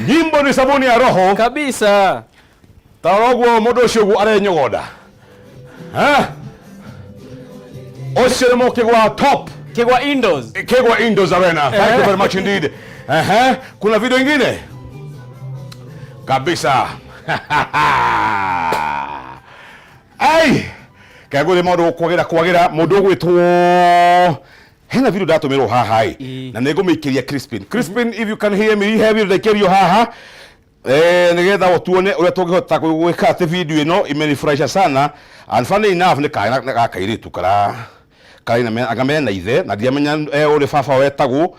Nyimbo ni sabuni ya roho. Kabisa. Ta ũguo mũndũ ũcio ũguo arenyogonda. Ha? Ũcio nĩ mũkĩgwa top. Kigwa Indoors. Kegwa Indoors Arena. Thank you very much indeed. Ehe, kuna video ingine? Kabisa. Ai! Kegũthĩ maũndũ kwagira kwagira mũndũ ũgwĩtwo hena video ndatũmĩrwo haha ĩ na nĩ ngũmĩikĩria Crispin. Crispin, if you can hear me, he video ndaikĩrio haha nĩgetha tuone ũrĩa tũngĩhota gwĩka atĩ video ĩno imenifurahisha sana, and funny enough nĩ kana ga kairĩtu kara karaina anga mena ithe na ndiramenya ũrĩ baba wetagwo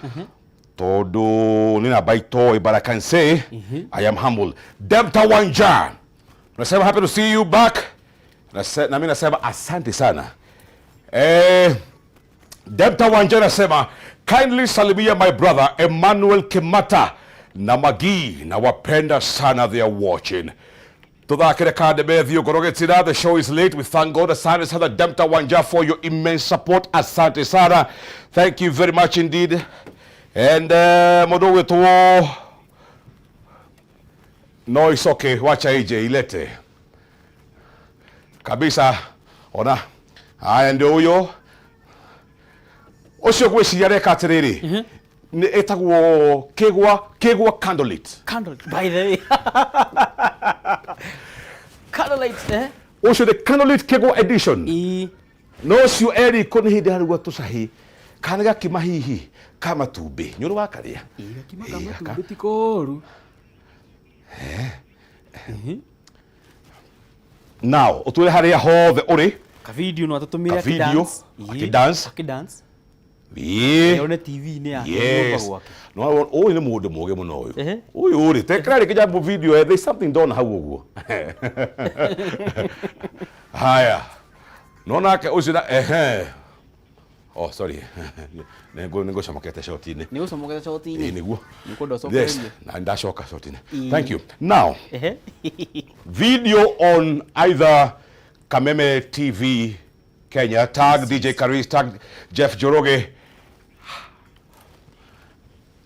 tondũ nĩ namba itoĩ, but I can say I am humble. Dempta Wanja nasema happy to see you back. Na mimi nasema asante sana. Dempta Wanja nasema kindly salimia my brother Emmanuel Kimata na Magi, nawapenda sana, they are watching. Tuthakire kande methio ngoro gĩtira. The show is late. We thank God. Asante sana, Dempta Wanja, for your immense support. Asante sana, thank you very much indeed. And mũndũ ũgwĩtwo, no, it's okay, wacha ije ilete kabisa. Ona haya, ndio huyo ũcio ngwĩciria areka atĩrĩrĩ, nĩ ĩtagwo kĩgwa candlelit. Candle, by the way. Candlelight, eh? Ũcio nĩ candlelit kĩgwa edition. No ũcio eriko nĩ hĩndĩ harugwo tũcahi kana gakima hihi ka matumbĩ nĩ ũrĩ wakarĩa. Ĩ, gakima ka matumbĩ ti koru. Now ũtwĩre harĩa hothe ũrĩ. Ka video no atũtũmĩre. Ka video, akĩdance. Akĩdance. One TV-inĩ yake nyũmba gwake. No ũyũ nĩ mũndũ mũgĩ mũno ũyũ. Ũyũ rĩ tekera rĩ kĩjambo video, there's something ndona hau ũguo. Haya, no nake ũcio na ehe, oh sorry, nĩngũcomokete shoti-inĩ. Nĩ gũcomokete shoti-inĩ. Ĩĩ, nĩguo. Nĩ kwenda Yes. ũcokererie. Na ndacoka shoti-inĩ. Thank you. Now video on either Kameme TV Kenya, tag DJ Karis, tag Jeff Njoroge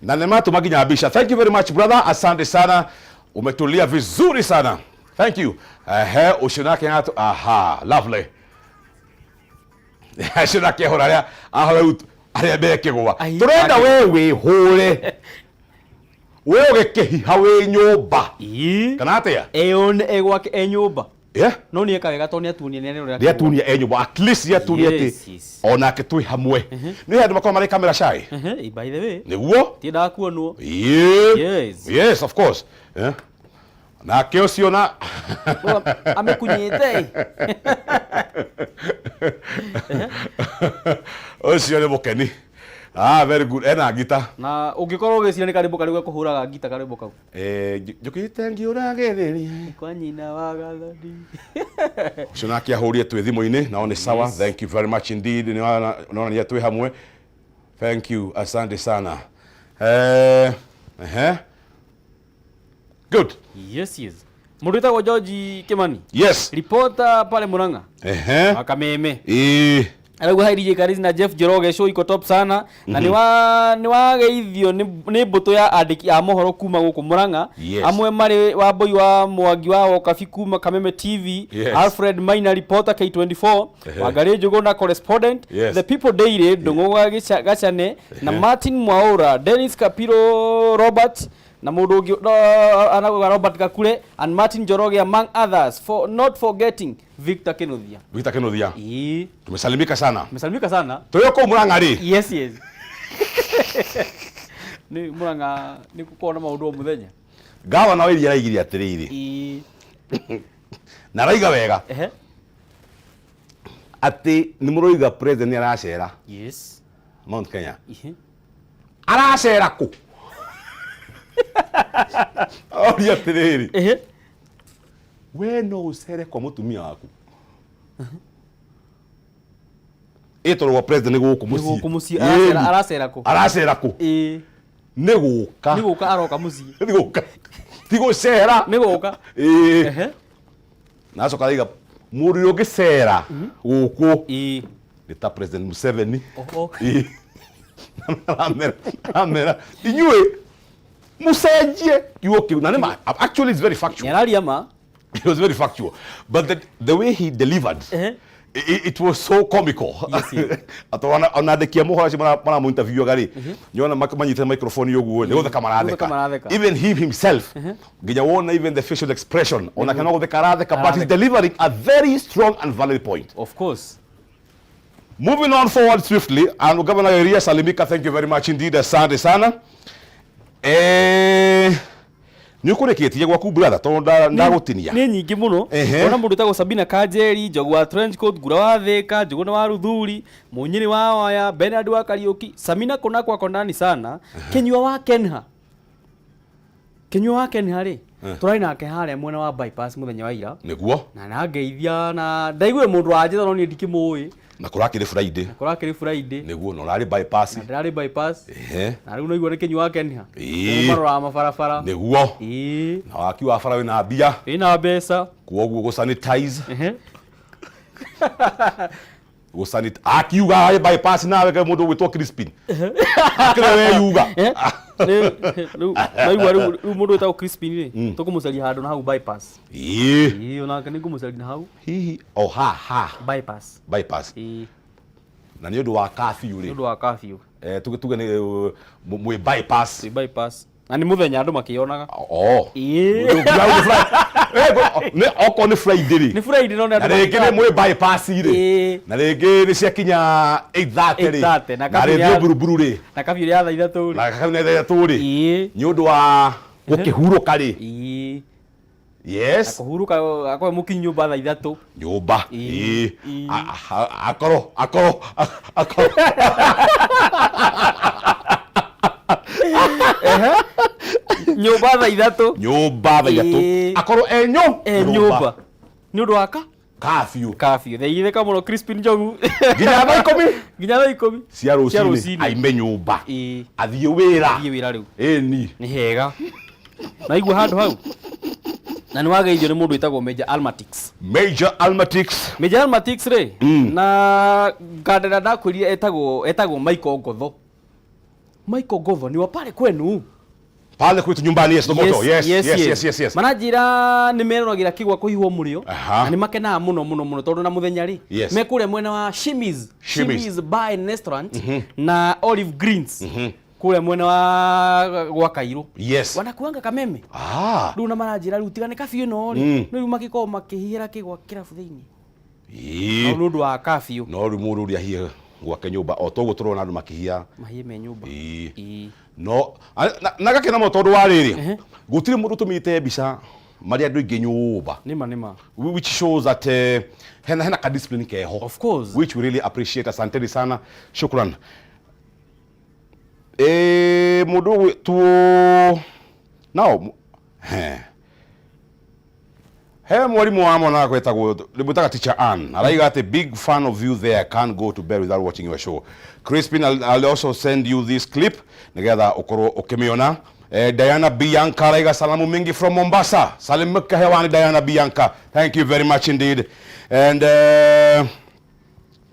na nĩ matũma nginya mbica. Thank you very much, brother, asante sana, umetulia vizuri sana, thank you. Ehe, ũcio nake aha, lovely. Ũcio nake ahũra arĩa ahũra rĩu arĩa mekĩgwa. Ai, Tũrenda we wĩhũre we ũgĩkĩhiha wĩ nyũmba kana atĩa? Eyone e gwake e nyũmba. No nĩ eka wega tondũ nĩ atuonia nĩ arerorera. Nĩatuonia e nyũmba, at least nĩatuonia atĩ onake twĩ hamwe. Nĩ andũ makoragwo marĩ camera shy. By the way. Nĩguo. Tiendaga kuonwo. Ĩĩ. Yes, of course. Nake ũcio na Amekunyĩte. Ũcio nĩ mũkeni. Ah, very good, ena ngita. Na ũngĩkorwo ũgĩciria nĩ karĩmbo karĩu gakũhũraga ngita, karĩmbo kau. Njũkĩte ngĩũragĩrĩria kwa nyina wa gathoni. Ũcio nake ahũrie twĩ thimũ-inĩ nao nĩ sawa. Thank you very much indeed. Nĩwonania twĩ hamwe. Thank you, asante sana. Ehe, good. Yes, mũndũ wĩtagwo George Kimani, reporter pale Murang'a wa Kameme, arauga hi DJ Karizi na Jeff Njoroge, show iko top sana na nĩ wageithio nĩ mbũtũ ya andĩki a mohoro kuma gũkũ Murang'a. Amwe marĩ Wambui wa Mwangi wa Okabi kuma Kameme TV, Alfred Maina, reporter K24, Wangarĩ Njũgũna, correspondent The People Daily, Ndũng'ũ wa Gachane na Martin Mwaura, Dennis Kapiro, Robert na mũndũ ũngĩ no, anauga Robert Gakure and Martin Njoroge among others, for not forgetting Victor Kinuthia. Victor Kinuthia. Ĩĩ. Tumesalimika sana. Umesalimika sana. Tũrĩ kũu Murang'a rĩ. Yes, nĩ Murang'a nĩ gũkorwo na maũndũ o mũthenya. Gavana wa iria araigire atĩrĩrĩ, na araiga wega atĩ nĩ mũroiga president nĩ aracera Mount Kenya. Aracera kũ? Oria atĩrĩrĩ, we no ũcere kwa mũtumia waku ĩtũrwo president nĩ gũkũ Nĩ mũciĩ. gũkũ mũciĩ. Aracera aracera kũ? Aracera kũ? Nĩ gũka. Nĩ gũka aroka mũciĩ. Nĩ gũka, ti gũcera. Nĩ gũka. Ĩĩ. Na acoka araiga mũndũ ũrĩa ũngĩcera gũkũ nĩ ta President Museveni. Oho. Ĩĩ. Aramera inyuĩ Mucenjie kiugo kĩu na nĩ ma actually it's very factual. Nĩararia ma. It was very factual, but the way he delivered, it was so comical. Yes. Atĩ ona andĩki a mohoro acio maramũ interviewaga rĩ, nĩwona manyitĩte microphone ũguo nĩ gũtheka Gũtheka maratheka. Maratheka. Even him himself, nginya wona even the facial expression, ona kana gũtheka aratheka, but he's Aratheka. Delivering a very strong and valid point. Of course. Moving on forward swiftly, and Governor Eria, salimika, thank you very much indeed, asante sana. Nĩ ũkũrĩkĩtie gwaku, brother, tondũ ndagũtinia. Nĩ nyingĩ mũno. Ona mũndũ ũtagwo Sabina Kanjeri, Njogu wa trench coat, Ngura wa Thĩka, Njũgũna wa Ruthuri, Mũnyĩrĩ wa Waya, Bernard wa Kariũki, Samina kũna kwako ndani sana, Kĩnyua wa Kenha. Kĩnyua wa Kenha rĩ, tũrarĩ nake harĩa mwena wa bypass mũthenya wa ira. Na nangeithia na ndaiguire mũndũ wanjĩta no niĩ ndikĩmũĩ. Na kũrakĩrĩ Friday. Kũrakĩrĩ Friday. Nĩguo, na ũrarĩ bypass. Na ndĩrarĩ bypass. Na rĩu naigua nĩ Kĩnyua wa Kenha. Maroraga mabarabara. Na waki wa bara wĩna mbia. Wĩna mbeca. Kwoguo gũ sanitize. Gũ sanitize akiuga harĩ bypass nawe ke mũndũ ũgwĩtwo Crispin akĩrĩ weyuga. Rĩu naigua rĩu mũndũ wĩtagwo Crispin rĩ, tũkũmũcaria handũ na hau bypass. Ĩĩ, onake nĩ ngũmũcaria na hau. Hihi o ha ha. Bypass. Bypass. Na nĩ ũndũ wa curfew Nĩ rĩ. Ũndũ wa curfew. Tuge nĩ mwĩ bypass. Twĩ bypass na nĩ mũthenya andũ makĩonaga. Oh. Okorwo nĩ Friday rĩ. Nĩ Friday no nĩ Na andũ rĩngĩ nĩ makĩonaga. Mwĩ bypass rĩ. Na rĩngĩ nĩ ciakinya 8:30 rĩ. 8:30, na Na curfew rĩngĩ mburuburu rĩ. Na curfew ya thaa 3 rĩ. Na curfew nĩ thaa 3 rĩ. Nĩ ũndũ wa gũkĩhurũka rĩ. Yes. Kũhurũka akorwo mũkinyi nyũmba thaa 3. Nyũmba. Ĩĩ. Akorwo akorwo. Nyũmba thaa 3. Nyũmba thaa 3. Akorwo e nyũ E nyũmba nĩ ũndũ wa ka curfew. Curfew thaithĩka mũno, Crispin Njogu. Nginya thaa 10. Nginya thaa 10 cia cia rũcinĩ. Rũcinĩ. Aime nyũmba. Athiĩ wĩra. Thiĩ wĩra rĩu. Ĩni. Nĩ hega naigua handũ hau na nĩ wageithio nĩ mũndũ wĩtagwo Major Almatix. Major Almatix. Major Almatix rĩ, na ngandera ndakwĩrire etagwo Michael Ngotho. Michael Ngotho ni wa pale kwenu. Pale kwetu nyumbani, yes, Thogoto. Yes. Mananjĩra nĩ meroragĩra kĩgwa kũhihwo mũrĩo. Na nĩ makenaga mũno mũno mũno tondũ na mũthenya rĩ, me kũrĩa mwena wa Shimis. Shimis. Shimis Bar and Restaurant na Olive Greens kũrĩa mwena wa gwa Kairũ. Wanakuanga kameme. Rĩu na maranjĩra rĩu tiga nĩ curfew ĩno rĩ, rĩu makĩkorwo makĩhihĩra kĩgwa kĩrabu thĩinĩ. No nĩ ũndũ wa curfew. No rĩu mũndũ ũrĩa ahie gwake nyũmba o toguo tũrona andũ makĩhia. Mahie me nyũmba. No na gakena mũno tondũ wa rĩrĩ, gũtirĩ mũndũ ũtũmĩte mbica marĩa andũ aingĩ nyũmba, Nĩma nĩma. Which shows that hena ka discipline keho. Of course. Which we really appreciate. Asanteni sana, shukran. Mũndũ ũgwĩtwo nao he mwarimu wa mwana wakwa etagwo ndĩmwĩtaga Teacher Ann, araiga atĩ big fan of you there, can't go to bed without watching your show. Crispin, I'll also send you this clip nigetha ũkorwo ũkĩmĩona. Diana Bianca araiga salamu mingi from Mombasa. Salimika hewani, Diana Bianca, thank you very much indeed. And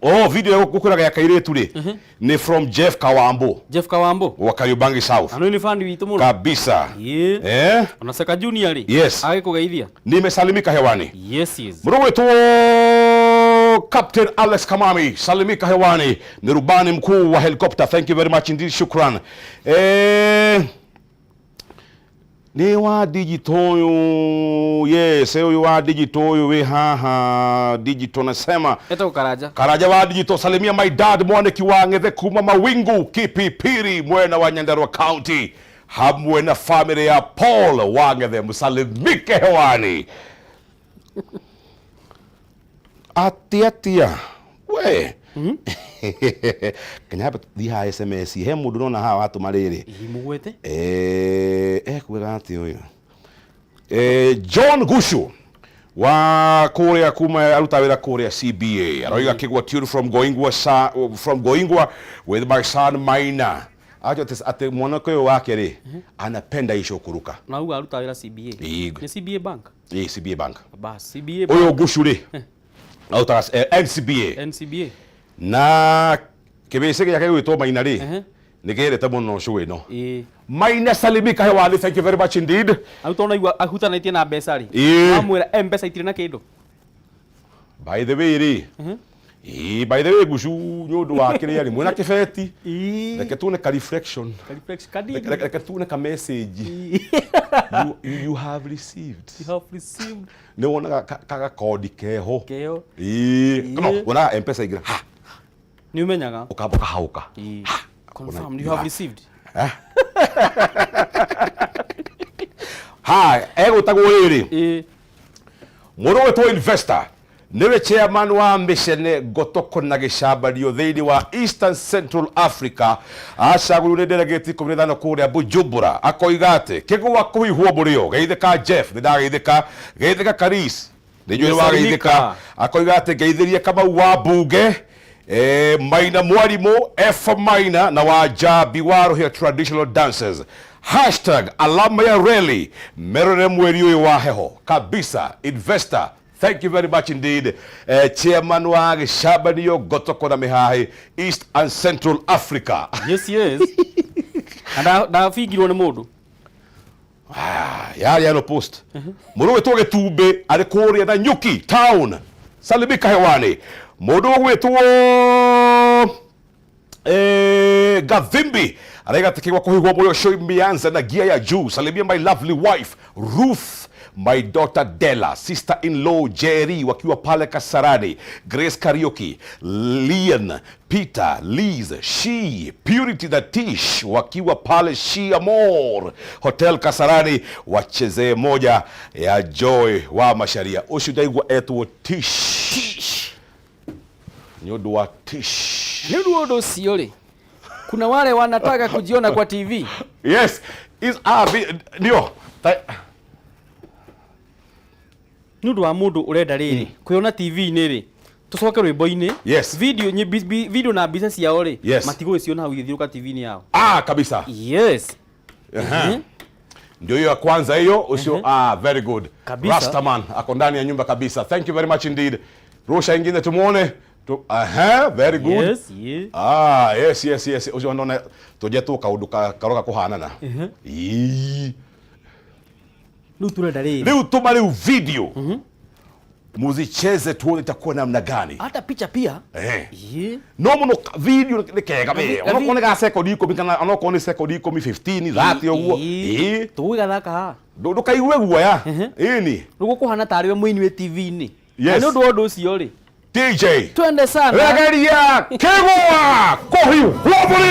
oh, video gũkwĩraga ya kairĩtu rĩ nĩ from Jeff Kawambo. Jeff Kawambo. Wa Kariobangi South. Na nĩ fan witũ mũno. Kabisa. Ona Seka Junior rĩ. Agĩkũgeithia. Nimesalimika hewani. Yes. Mũndũ Captain Alex Kamami, salimika hewani, ni rubani mkuu wa helicopter. Thank you very much indeed, shukran. Nĩ wa digital ũyũ, yes, ũyũ wa digital ũyũ wĩ haha digital nasema. Etagwo Karanja. Karanja wa digital, salimia my dad Mwaniki wa Ng'ethe kuma Mawingu Kipipiri mwena wa Nyandarua County hamwe na family ya Paul wa Ng'ethe, msalimike hewani. Atia atia we kenya thiĩ haha SMS he mũndũ nona haha watũma rĩrĩ. Ĩĩ, mũgwete. Ekugaga atĩ ũyũ John Gushu wa kũrĩa kuma aruta wĩra kũrĩa CBA aroiga kĩgwa tune from Goingwa sa, from Goingwa with my son Maina. Acho atĩ mwanake ũyũ wake rĩ anapenda ico kuruka. Na uga aruta wĩra CBA. Nĩ CBA Bank. Ĩĩ, CBA Bank. Bas, CBA Ũyũ Bank. Gushu rĩ arutaga NCBA. NCBA. Na kĩbĩcĩ gĩake gĩgwĩtwo Maina rĩ. Nĩ kĩrĩte mũno show ĩno. Ĩĩ. Maina salimika hewani, thank you very much indeed. Rĩu tondũ naigua ahutanĩtie na mbeca rĩ. Ĩĩ. Wamwĩra M-Pesa itirĩ na kĩndũ. By the way rĩ, ĩĩ, by the way gucu nĩ ũndũ wa kĩrĩa rĩ, mwĩna kĩbeti. Ĩĩ. Reke tuone ka reflection. Ka reflection kanini. Reke tuone ka message. You have received. You have received. Nĩ wonaga kagakodi keho. Keho. Ĩĩ. No, wonaga M-Pesa ingĩra. Ha. Nĩ ũmenyaga. Ũkamba ũkahauka. Ĩĩ. Confirmed you have received. Ha, egwĩtagwo rĩrĩ. Ĩĩ. Mũndũ ũgwĩtwo investor nĩwe chairman wa mĩcene ngotoko na gĩcambanio thĩinĩ wa Eastern Central Africa, acagũrirwo nĩ delegate 15 kũrĩa Bujumbura. Akoiga atĩ kĩgwa kũhihwo mũrĩo, geithĩka Jeff, nĩ ndageithĩka, geithĩka Karis, nĩ njũĩ wageithĩka. Akoiga atĩ ngeithĩrie Kamau wa mbunge, Maina mwarimũ, F Maina na wa Njambi wa Rũhĩa Traditional Dances, hashtag alama ya reli merore mweri ũyũ wa heho kabisa. Investor, thank you very much indeed, chairman wa gĩcambanio ngotoko na mĩhahi East and Central Africa. Yes. Na ndabingirwo nĩ mũndũ. Ah, yarĩ ano post mũndũ ũgwĩtwo gĩtumbĩ arĩ kũrĩa na nyuki town, salimika hewani. Mũndũ ũgwĩtwo Gathimbi araiga atĩ kĩgwa kũhihwo mũrĩo show imeanza na gia ya juu. Salimia my lovely wife Ruth, my daughter Della, sister in law Jerry wakiwa pale Kasarani, Grace Kariuki, Lian, Peter, Liz, She, Purity na Tish wakiwa pale She Amor Hotel Kasarani, wachezee moja ya Joy wa Macharia. Ũcio ndaigua etwo Tish. Nĩ ũndũ wa Tish. Nĩ ũndũ wa ũndũ ũcio rĩ, kuna wale wanataka kujiona kwa TV. Yes, is ndio. Nĩ ũndũ wa mũndũ ũrenda rĩrĩ kwĩona TV-inĩ rĩ, tũcoke rwĩmbo-inĩ. Yes. Video, video na mbica ciao rĩ, Yes. matigũgĩciona hau igĩthiũrũka TV-inĩ yao. Ah, kabisa. Yes. Aha. Ndio hiyo ya kwanza hiyo usio, very good. Kabisa. Rastaman ako ndani ya nyumba kabisa. Thank you very much indeed. Rusha ingine tumuone. Aha, very good. Yes, yeah. Ah, yes, yes, yes. Ucio ndona tuje tu kaundu karoka kuhanana. Ii. Rĩu turenda rĩrĩ. Rĩu tuma rĩu video. Muzicheze tuone itakuwa namna gani. Hata picha pia. Yeah. No muno video nĩ kega we. Onokorwo nĩ ga second 10 kana onokorwo nĩ second 10, 15, 30 ũguo. Ĩĩ. Ĩĩ. Tũgũgĩgathaka haha. Ndũkaigue guoya. Ĩni. Rĩu gũkũhana tarĩ we mũini wĩ TV-inĩ. Yes. Na nĩ ũndũ wa ũndũ ũcio rĩ. DJ. Twende sana. Regeria kĩgwa kũhiũhwo mũrĩo.